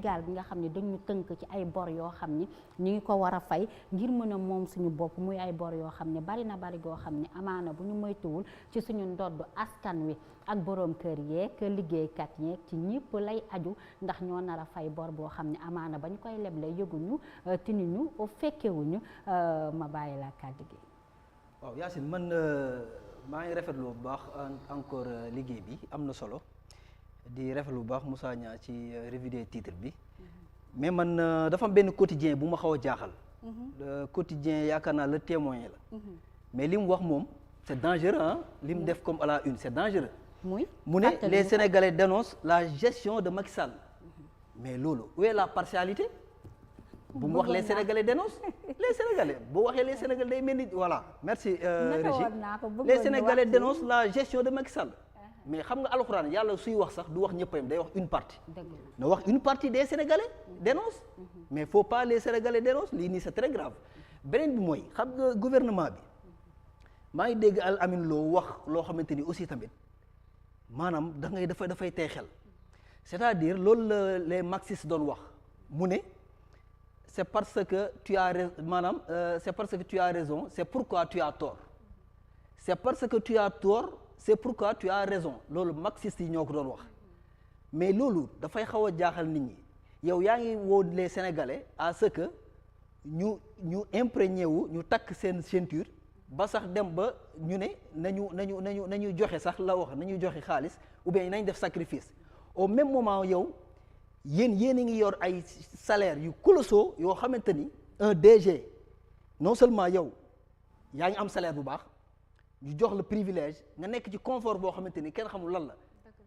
Sénégal bi nga xam ne dañu tënk ci ay bor yoo xam ni ñu ngi ko war a fay ngir mën a moom suñu bopp muy ay bor yoo xam ne bari goo xam ne amaana bu ñu moytuwul ci suñu ndodd askan wi ak boroom kër yeeg liggéeykat yeeg ci ñëpp lay aju ndax ñoo nar a fay bor boo xam ne amaana bañ koy leble yëguñu tinuñu fekkewuñu ma bàyyi la kàddu gi. waaw Yacine man maa ngi rafetlu bu baax encore liggéey bi am na solo di rafetlu bu baax Moussa Niang ci revue des titres bi mais man dafa am benn quotidien bu ma xaw a jaaxal. Quotidien yaakaar naa Le Témoin la. mais li mu wax moom c'est dangereux ah li mu def comme à la une c'est dangereux. mu ne les Sénégalais dénoncent la gestion de Macky Sall. mais loolu où est la partialité. bu mu wax les Sénégalais dénoncent les Sénégalais boo waxee les Sénégalais day mel ni voilà merci Régis les Sénégalais dénoncent la gestion de Macky Sall. mais xam nga alxuraan yàlla suy wax sax du wax ñëppam day wax une partie. na wax une partie des Sénégalais dénoncent. mais faut pas les Sénégalais dénoncent lii nii c'est très grave. beneen bi mooy xam nga gouvernement bi maa ngi dégg Al Amin Lo wax loo xamante ni aussi tamit maanaam dafay tey xel c'est-à-dire loolu la les marxistes doon wax mu ne c'est parce que tu as maanaam c'est parce que tu as raison c'est pourquoi tu as tort c'est parce que tu as tort c'est pourquoi tu as raison loolu marxistes yi ñoo ko doon wax mais loolu dafay xaw a jaaxal nit ñi yow yaa ngi woo les Sénégalais à ce que ñu imprégné wu ñu takk seen ceinture ba sax dem ba ñu ne nañu joxe sax la wax nañu joxe xaalis ou bien nañ def sacrifice au même moment yow yéen a ngi yor ay salaires yu colossaux yoo xamante ni un DG non seulement yow yaa ngi am salaire bu baax ñu jox la privilège nga nekk ci confort boo xamante ni kenn xamul lan la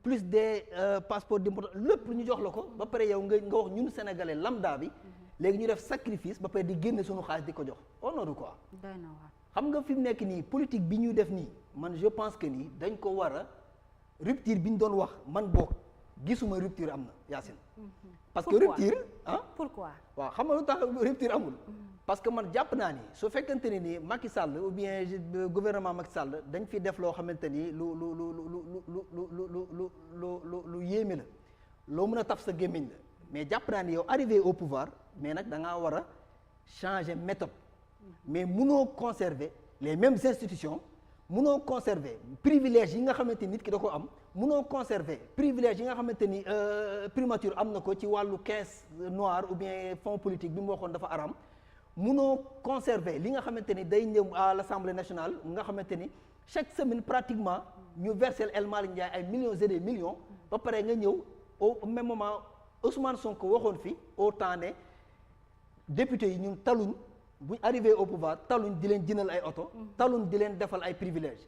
plus des passeports d'import lépp ñu jox la ko ba pare yow nga wax ñun sénégalais lambda bi léegi ñu def sacrifice ba pare di génne suñu xaalis di ko jox au nom de quoi. xam nga fi mu nekk nii politique bi ñu def nii man je pense que nii dañ ko war a rupture bi ñu doon wax man boog gisuma rupture am na Yacine. parce que rupture pourquoi waaw xam nga lu tax rupture amul. parce que man jàpp naa ni su fekkante ne ni Macky Sall ou bien gouvernement Macky Sall dañ fi def loo xamante ni lu yéeme la loo mën a taf sa gémmiñ la mais jàpp naa ni yow arrivé au pouvoir mais nag da ngaa war a changer méthode mais munoo conserver les mêmes institutions munoo conserver privilèges yi nga xamante ni nit ki da ko am munoo conserver privilèges yi nga xamante ni primature am na ko ci wàllu caisse noire ou bien fonds politique bi mu waxoon dafa aram munoo conserver li nga xamante ni day ñëw à l'Assemblée nationale nga xamante ni chaque semaine pratiquement ñu verser El Malick Ndiaye ay millions et des millions ba pare nga ñëw au même moment Ousmane Sonko waxoon fi au temps ne député yi ñun taluñ bu arrivé au pouvoir taluñ di leen jëndal ay oto taluñ di leen defal ay privilèges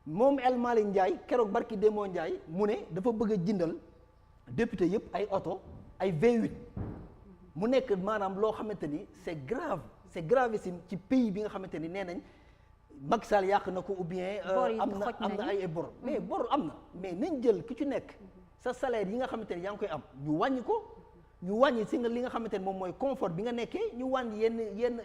moom El Malick Ndiaye keroog barki Demba Ndiaye mu ne dafa bëgg a jëndal député yëpp ay oto ay V8 mu nekk maanaam loo xamante ni c'est grave c'est gravissime ci pays bi nga xamante ni nee nañ Macky Sall yàq na ko ou bien am na ay bor mais bor am na mais nañ jël ki ci nekk sa salaire yi nga xamante ni yaa ngi koy am ñu wàññi ko ñu wàññi si nga li nga xamante ni moom mooy confort bi nga nekkee ñu wàññi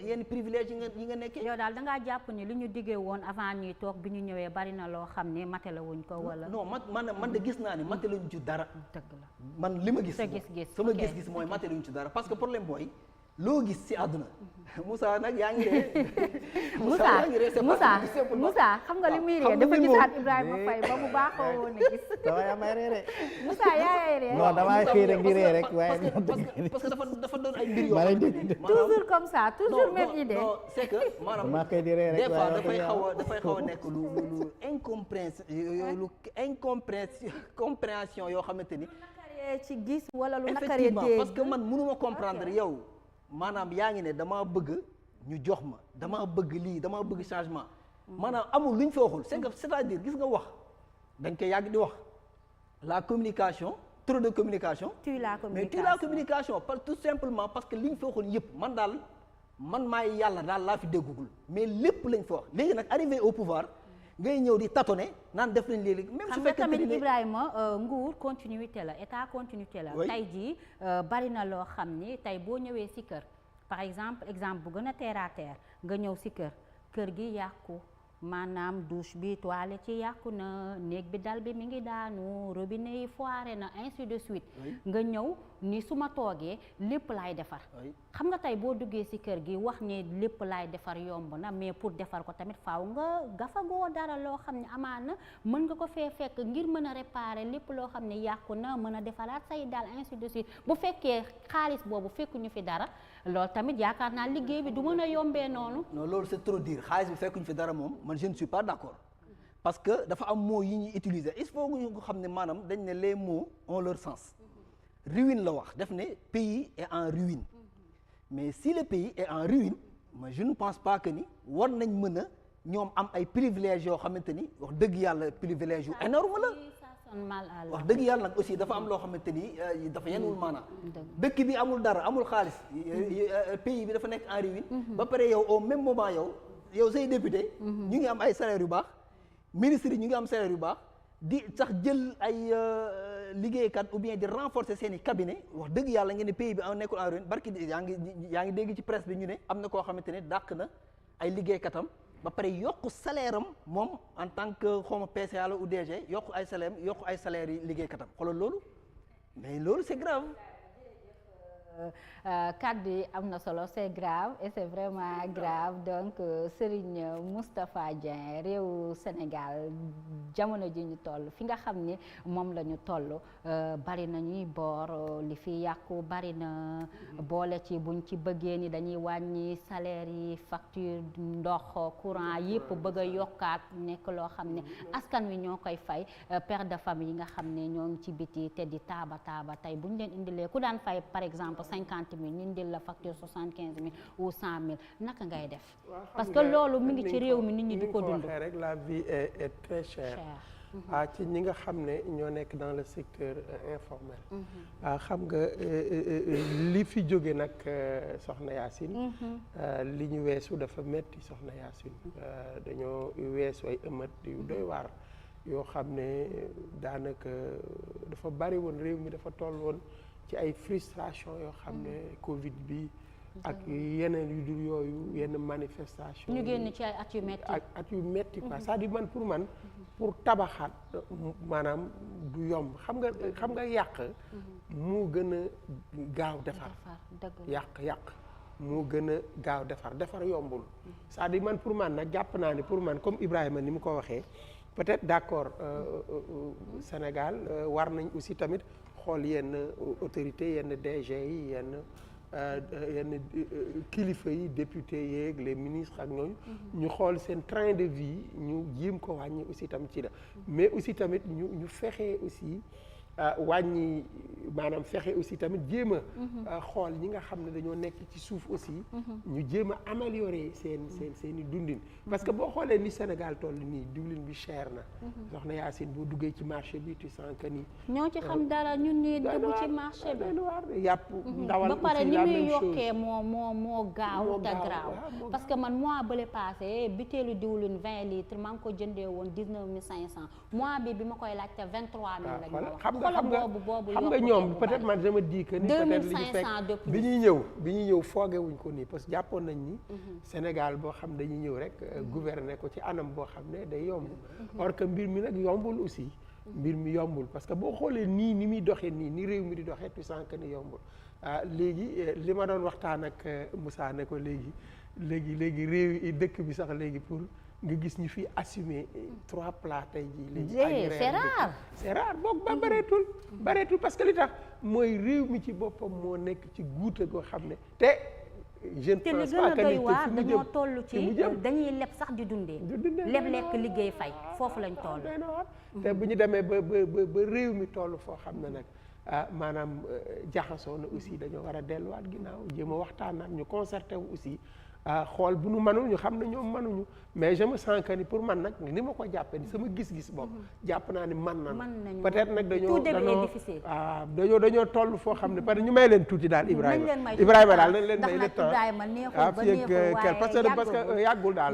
yenn privilège yi nga nekkee. yow daal da ngaa jàpp ni li ñu diggee woon avant ñuy toog bi ñu ñëwee bari na loo xam ne matale wuñ ko wala. non man de gis naa ni matale wuñ ci dara. dëgg la man li ma gis. sa gis-gis sama gis-gis mooy matale wuñ ci dara parce que problème booy loo gis ci àdduna. Moussa nag yaa ngi ree. Moussa xam nga li muy ree dafa gisaat Ibrahima Faye ba mu baaxoo woon a gis. damay amay ree de. Moussa yaa ree. non damay xëy rek di ree rek waaye. parce que dafa doon ay mbir yoo xam ne toujours comme ça toujours même idée. non c'est que maanaam maa koy di ree rek des fois dafay xaw a nekk lu incompréhension yoo xamante ni. ci gis wala lu nakaree dégg parce que man mënuma comprendre yow maanaam yaa ngi ne damaa bëgg ñu jox ma damaa bëgg lii damaa bëgg changement maanaam amul lu ñu fa waxul c'est-à-dire gis nga wax dañ koy yàgg di wax la communication trop de communication tue la communication tout simplement parce que li ñu fa waxoon yëpp man maay yàlla daal laa fi déggugul mais lépp lañ fa wax léegi nag arrivé au pouvoir ngay ñëw di tâtonner naan def nañ léegi même su fekkee tamit Ibrahima nguur continuité la état continuité la tey jii bari na loo xam ni tey boo ñëwee ci kër par exemple bu gën a terre à terre nga ñëw ci kër gi yàqu maanaam douche bi toilette ci yàqu na néeg bi dal bi mi ngi daanu robinet yi foiré na ainsi de suite nga ñëw ni su ma toogee lépp laay defar xam nga tey boo duggee ci kër gi wax ne lépp laay defar yomb na mais pour defar ko tamit faaw nga gafagoo dara loo xam ne amaana mën nga ko fee fekk ngir mën a réparer lépp loo xam ne yàqu na mën a defaraat say daal ainsi de suite bu fekkee xaalis boobu fekkuñu fi dara loolu tamit yaakaar naa liggéey bi du mën a yombee noonu. non loolu c'est trop dire xaalis bi fekkuñu fi dara moom man je ne suis pas d'accord parce que dafa am mots yi ñuy utiliser il faut ñu xam ne maanaam dañ ne les mots ont leur sens ruine la wax def ne pays est en ruine mais si le pays est en ruine moi je ne pense pas que ni war nañ mën a ñoom am ay privilèges yoo xamante ni wax dëgg yàlla privilège yu énorme la wax dëgg yàlla nag aussi dafa am loo xamante ni dafa yenwul maanaam dëkk bi amul dara amul xaalis pays bi dafa nekk en ruine ba pare yow au même moment yow say député ñu ngi am ay salaires yu baax ministres yi ñu ngi am salaire yu baax di sax jël ay liggéeykat ou bien di renforcer seen i cabinet wax dëgg yàlla ngeen ne pays bi nekkul en ruine barki yaa ngi dégg ci presse bi ñu ne am na koo xamante ne dàq na ay liggéeykatam ba pare yokk salaire am moom en tant que xawma PCA la ou DG yokk ay salaire yi liggéeykatam xoolal loolu mais loolu c'est grave. Kàddu yi am na solo c'est grave et c'est vraiment grave donc Serigne Moustapha Dieng réewu Sénégal jamono ji ñu toll fi nga xam ni moom la ñu toll bari na ñuy boor li fi yàqu bari na boole ci buñ ci bëggee ni dañuy wàññi salaire yi facture ndox courant yëpp bëgg a yokkaat nekk loo xam ne askan wi ñoo koy fay père de famille yi nga xam ne ñoo ngi ci biti te di taaba tey buñ leen indilee ku daan fay par exemple 50 000 ñu indil la facture 75 000 ou 100 000 naka ngay def. parce que loolu mi ngi ci réew mi nit ñi di ko dund. rek la vie est très chère. ci ñi nga xam ne ñoo nekk dans le secteur informel. xam nga li fi jóge nag soxna Yacine. li ñu weesu dafa metti soxna Yacine. dañoo weesu ay ëmët yu doy waar yoo xam ne daanaka dafa bari woon réew mi dafa toll woon. ci ay frustration yoo xam ne Covid bi ak yeneen yu dul yooyu yenn manifestation ñu génn ci ay at yu metti ak at yu metti quoi c'est-à-dire man pour tabaxaat maanaam du yomb xam nga yàq moo gën a gaaw defar yàq moo gën a gaaw defar yombul c'est-à-dire man pour man nag jàpp naa ne pour man comme Ibrahima ni mu ko waxee peut-être d'accord Sénégal war nañ aussi tamit xool yenn autorités yenn DG yi yenn kilifa yi députés yeeg les ministres ak ñooñu ñu xool seen train de vie ñu jéem ko wàññi aussi tamit ci la mais aussi tamit ñu fexe aussi wàññi maanaam fexe aussi tamit jéem a xool ñi nga xam ne dañoo nekk ci suuf aussi ñu jéem a améliorer seen i dundin parce que boo xoolee ni Sénégal toll nii diwlin bi cher na soxna Yacine boo duggee ci marché bi tu sens que ni ñoo ci xam dara ñun ñi dugg ci marché bi yàpp ndawal ba pare aussi ni la muy même chose yokkee moo gaaw te graaw parce que man mois bële passé butéelu diwlin 20 litres maa ngi ko jëndee woon 19 500 mois bi ma koy laajte 23 000 lañ ma wax xam nga ñoom peut-être man je me dis que ni peut-être li ñu fekk bi ñuy ñëw foogewuñ ko nii parce que jàppoon nañ ni Sénégal boo xam dañuy ñëw rek gouverner ko ci anam boo xam ne day yomb or que mbir mi nag yombul aussi mbir mi yombul parce que boo xoolee nii ni muy doxee nii ni réew mi di doxee tu sens que ni yombul léegi li ma doon waxtaan ak Moussa ne ko léegi réew yi dëkk bi sax léegi pour nga gis ñu fi assumer 3 plats tey jii léegi c'est rare boog ba bareetul parce que li tax mooy réew mi ci boppam moo nekk ci guute goo xam ne te je ne pense pas que doy waar dañoo toll ci dañuy leb sax di dundee leb lekk liggéey fay foofu lañ toll te bu ñu demee ba réew mi toll foo xam ne nag maanaam jaxasoo na aussi dañoo war a delluwaat ginnaaw jéem a waxtaanaat ñu concerté wu aussi xool bu nu mënul ñu xam ne ñoom mënuñu mais je me sens que ni pour man nag ni ma ko jàppee ni sama gis-gis bopp jàpp naa ni mën nañu peut-être nag dañoo toll foo xam ne parce que ñu may leen tuuti daal Ibrahima daal nañ leen may le temps parce que yàggul daal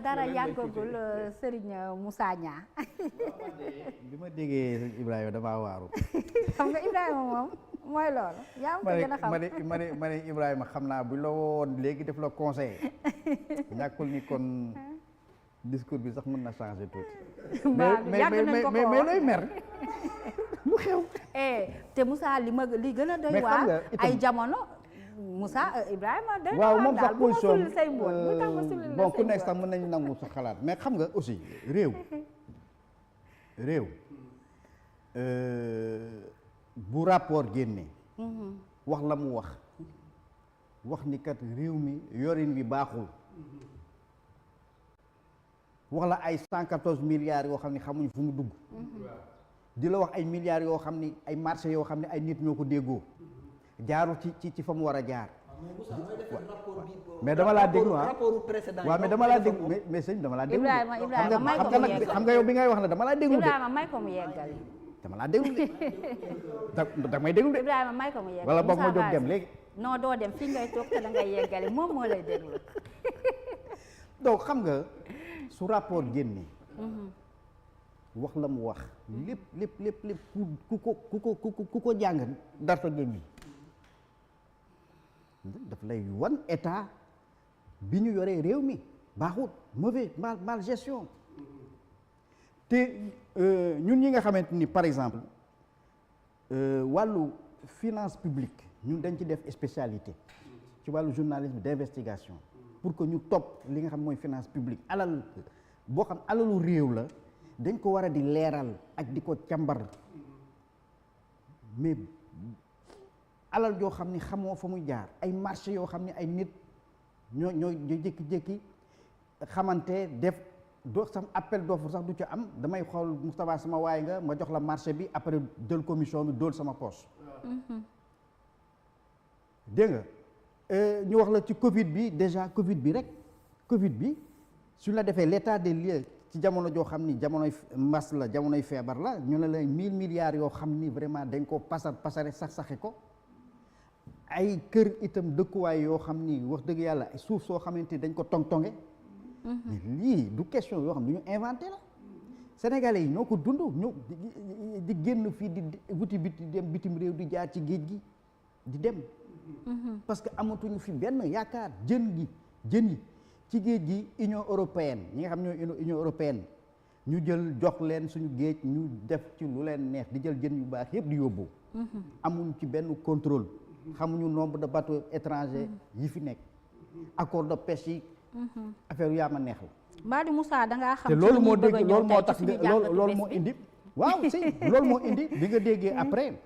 dara yàggagul Serigne Moussa Niang bi ma déggee Ibrahima damaa waaru xam nga Ibrahima moom mooy loolu yaa ngi ko gën a xam ma ne Ibrahima xam naa bu la woon léegi def la conseil ñàkkul ni kon discours bi sax mën na changer tuuti mais looy mer lu xew. te Moussa li gën a doy mais xam waar nga itam- ay jamono Moussa Ibrahima doy waaw waar moom daal sax bu ma position sulli say mboot bu tax ma sulli la bon ku say nekk mboot. sax mën nañu nangu sa xalaat mais xam nga aussi réew bu rapport génnee wax la mu wax ni kat réew mi yorin bi baaxul wax la ay 114 milliards yoo xam ne xamuñ fu mu dugg di la wax ay milliards yoo xam ni ay marché yoo xam ne ay nit ñoo ko déggoo jaarul ci fa mu war a jaar mais dama laa déglu waaw mais dama laa déglu mais sëñ dama laa déglu Ibrahima may ko mu yeggali xam nga yow bi ngay wax ne dama laa déglu de Ibrahima may ko mu yeggali dama laa déglu de da may déglu de Ibrahima may ko mu yeggali wala boog ma Moussa jóg dem Bass. léegi non doo dem fii ngay toog te da ngay yeggali moom moo lay déglu donc xam nga su rapport génnee wax la mu wax lépp ku ko jàng darta génni daf lay wan état bi ñu yoree réew mi baaxut mauvais mal gestion te ñun ñi nga xamante ni par exemple wàllu finance publique ñun dañ ci def spécialité ci wàllu journalisme d'investigation pour que ñu topp li nga xam mooy finance publique alal boo xam alalu réew la dañ ko war a di leeral ak di ko càmbar mais alal joo xam ni xamoo fa muy jaar ay marché yoo xam ni ay nit ñoo jékki-jékki xamante def doo sam appel d'offre sax du ca am damay xool Moustapha sama waay nga ma jox la marché bi après jël commission bi dóol sama poche dégg nga ñu wax la ci Covid bi déjà Covid bi rek Covid bi su la defee l'état des lieux ci jamono joo xam ni jamonoy mbas la jamonoy feebar la ñu ne la 1000 milliards yoo xam ni vraiment dañ ko pasare saxe ko ay kër itam dëkkuwaay yoo xam ni wax dëgg yàlla suuf soo xamante ni dañ ko tong-tonge mais lii du question yoo xam ne du ñu inventé la sénégalais yi ñoo ko dund ñoo di génn fii di wuti dem bitim réew di jaar ci géej gi di dem parce que amatuñu fi benn yaakaar jën yi ci géej gi Union européenne ñi nga xam ñooy Union européenne ñu jël jox leen suñu géej ñu def ci lu leen neex di jël jën yu baax yëpp di yóbbu amuñ ci benn contrôle xamuñu nombre de bateaux étrangers yi fi nekk accord de pêche yi affaire yu yaa ma neex la Mbadi Moussa dangaa xam te loolu moo bëgg a dégg ñëw loolu moo tey tax ci suñu nga jàngatu loolu bés moo bi. indi waaw si loolu moo indi bi nga déggee après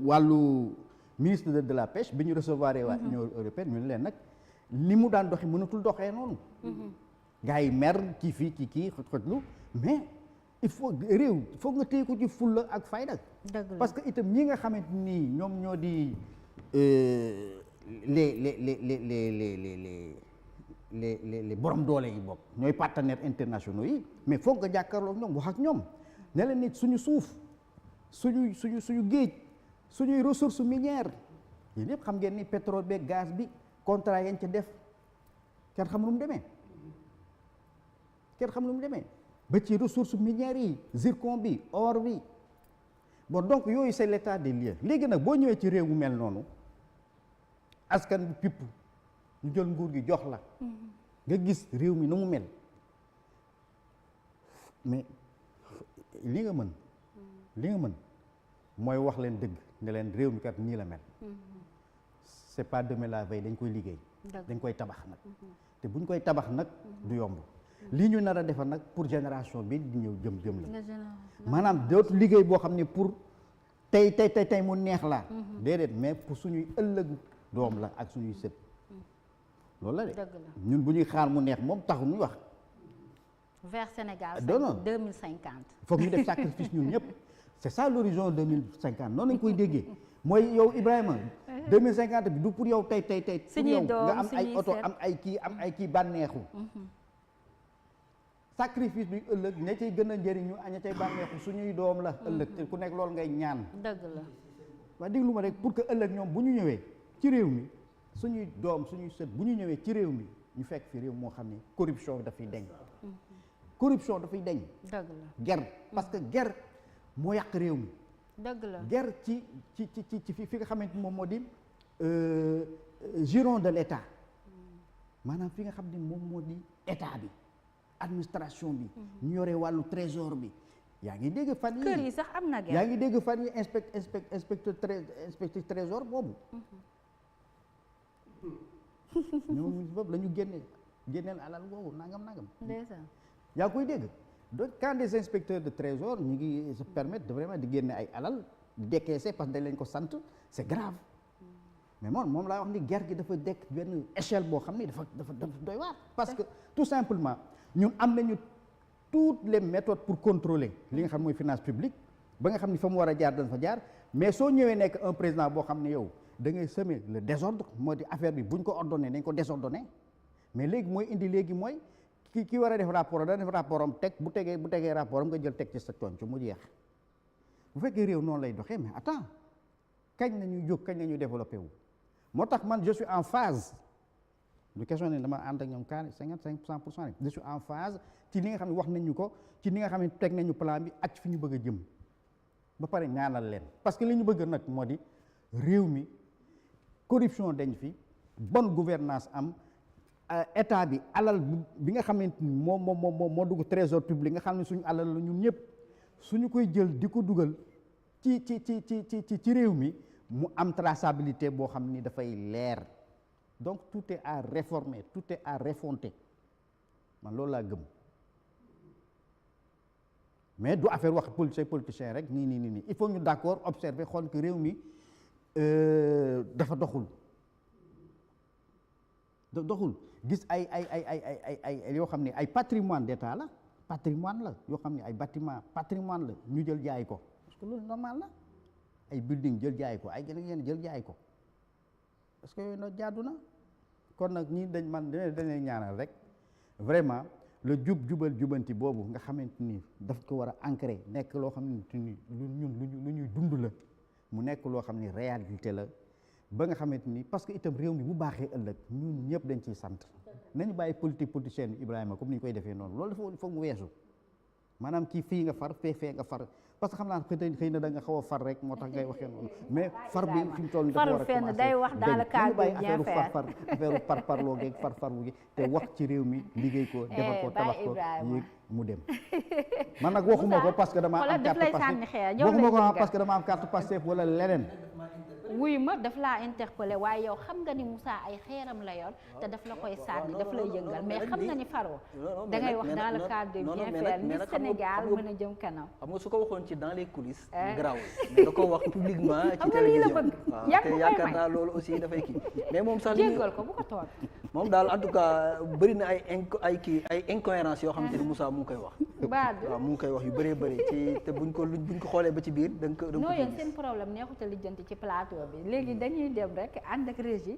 wàllu ministre de la pêche bi ñu recevoir waa Union européenne ñu ne leen nag ni mu daan doxee mënatul doxee noonu gars yi mer ci fii ci kii xoj-xojlu mais il faut réew il faut nga téye ko ci fulla ak fayda dëgg la parce que itam ñi nga xamante nii ñoom ñoo di les borom doole yi bokk ñooy partenaires internationaux yi mais foog nga jàkkaarloo ak ñoom wax ak ñoom ne leen nit suñu suuf suñu géej suñuy ressources minières yéen yëpp xam ngeen ni pétrole beeg gaz bi contrat yañ ca def kenn xam lu mu demee ba ci ressources minières yi zircon bi or bi bon donc yooyu c'est l'état des lieux léegi nag boo ñëwee ci réew mu mel noonu askan bi pipp ñu jël nguur gi jox la nga gis réew mi nu mu mel mais li nga mën mooy wax leen dëgg ne leen réew mi kat nii la mel c'est pas demain la veille dañ koy liggéey dañ koy tabax nag te buñ koy tabax nag du yomb lii ñu nar a defar nag pour génération bi di ñëw jëm la maanaam dootu liggéey boo xam ne pour tey mu neex la déedéet mais pour suñuy ëllëgu doom la ak suñuy sët loolu la de ñun bu ñuy xaar mu neex moom taxu ñuy wax vers Sénégal non 2050 foog ñu def sacrifice ñun ñëpp c'est ça l'horizon 2050 noonu lañ koy déggee mooy yow Ibrahima 2050 bi du pour yow tey pour yow nga am ay oto am ay kii bànneexu sacrifice bi ëllëg ña cay gën a njëriñu ña cay bànneexu suñuy doom la ëllëg te ku nekk loolu ngay ñaan dëgg la waa déglu ma rek pour que ëllëg ñoom bu ñu ñëwee ci réew mi suñuy doom suñuy sët bu ñu ñëwee ci réew mi ñu fekk fi réew moo xam ne corruption dafay deñ dëgg la guerre parce que guerre moo yàq réew mi dëgg la guerre ci fi nga xamante moom moo di giron de l'état maanaam fi nga xam ne moom moo di état bi administration bi ñu yore wàllu trésor bi yaa ngi dégg fan kër yi sax am na yaa ngi dégg fan yi inspecteur trésor boobu ñoom boobu la ñu génneel alal boobu nangam ndeysaan yaa koy dégg donc quand des inspecteurs de trésor ñu ngi se permettre de vraiment di génne ay alal di décaisser parce que dañ leen ko sant c'est grave mais moom laa wax ni guerre gi dafa dekk benn échelle boo xam ni dafa doy waar parce que tout simplement ñun am nañu toutes les méthodes pour contrôler li nga xam mooy finance publique ba nga xam ni fa mu war a jaar dañ fa jaar mais soo ñëwee nekk un président boo xam ne yow da ngay semer le désordre moo di affaire bi buñ ko ordonné nañ ko désordonné mais léegi mooy indi léegi mooy ki war a def rapport da def rapport am teg bu tegee rapport am nga jël teg ci sa conc mu jeex bu fekkee réew noonu lay doxee mais attends kañ nañu jóg kañ nañu développé wu moo tax man je suis en phase du question ne dama ànd ak ñoom 55% je suis en phase ci li nga xam ne wax nañu ko ci li nga xam ne teg nañu plan bi ak fi ñu bëgg a jëm ba pare ñaanal leen parce que li ñu bëgg nag moo di réew mi corruption dañ fi bonne gouvernance am état bi alal bi nga xamante ni moo dugg trésor public nga xam ne suñu alal la ñun ñëpp suñu koy jël di ko dugal ci réew mi mu am traçabilité boo xam ni dafay leer donc tout est à réformer tout est à refonter man loolu laa gëm mais du affaire wax politicien rek nii il faut ñu d'accord observer xool que réew mi dafa doxul gis ay yoo xam ne ay patrimoine d'état la patrimoine la yoo xam ne ay bâtiment patrimoine la ñu jël jaay ko parce que loolu normal la ay building jël jaay ko ay yeneen jël jaay ko parce que yooyu nag jaadu na kon nag ñii dañuy ñaanal rek vraiment le jubal jubanti boobu nga xamante ni daf ko war a ancrer nekk loo xamante ni lu ñuy dund la mu nekk loo xam ni réalité la ba nga xamante ni parce que itam réew mi bu baaxee ëllëg ñun ñëpp dañ ciy sant nañu bàyyi politicienne Ibrahima comme ni ñu koy defee noonu loolu dafa foog mu weesu maanaam kii fii nga far fee nga far parce que xam naa xëy na da nga xaw a far rek moo tax ngay waxee noonu mais far bi fi mu toll nii dafa war a commencer day wax dans le cadre bàyyi affaire parloo geeg farfaru gi te wax ci réew mi liggéey ko defal ko tabax ko yéeg mu dem man nag waxuma ko parce que dama am carte Pastef waxuma ko parce que dama am carte Pastef wala leneen wuy ma daf laa interpellé waaye yow xam nga ni Moussa ay xeeram la yor te daf la koy sànni daf lay yëngal mais xam nga ni faroo da ngay wax dans le cadre de bien faire ni Sénégal mën a jëm kanam xam nga su ko waxoon ci dans les coulisses garaawul mais da ko wax publiquement ci télévision waaw te yaakaar naa loolu aussi dafay kii mais moom sax jéggal ko bu ko toog moom daal en tout cas bëri na ay incohérence yoo xamante ni Moussa mu ngi koy wax waaw mu ngi koy wax yu bëree bëri ci te buñ ko xoolee ba ci biir da nga ko non yéen seen problème neexut a lijjanti ci plateau bi léegi dañuy dem rek ànd ak régie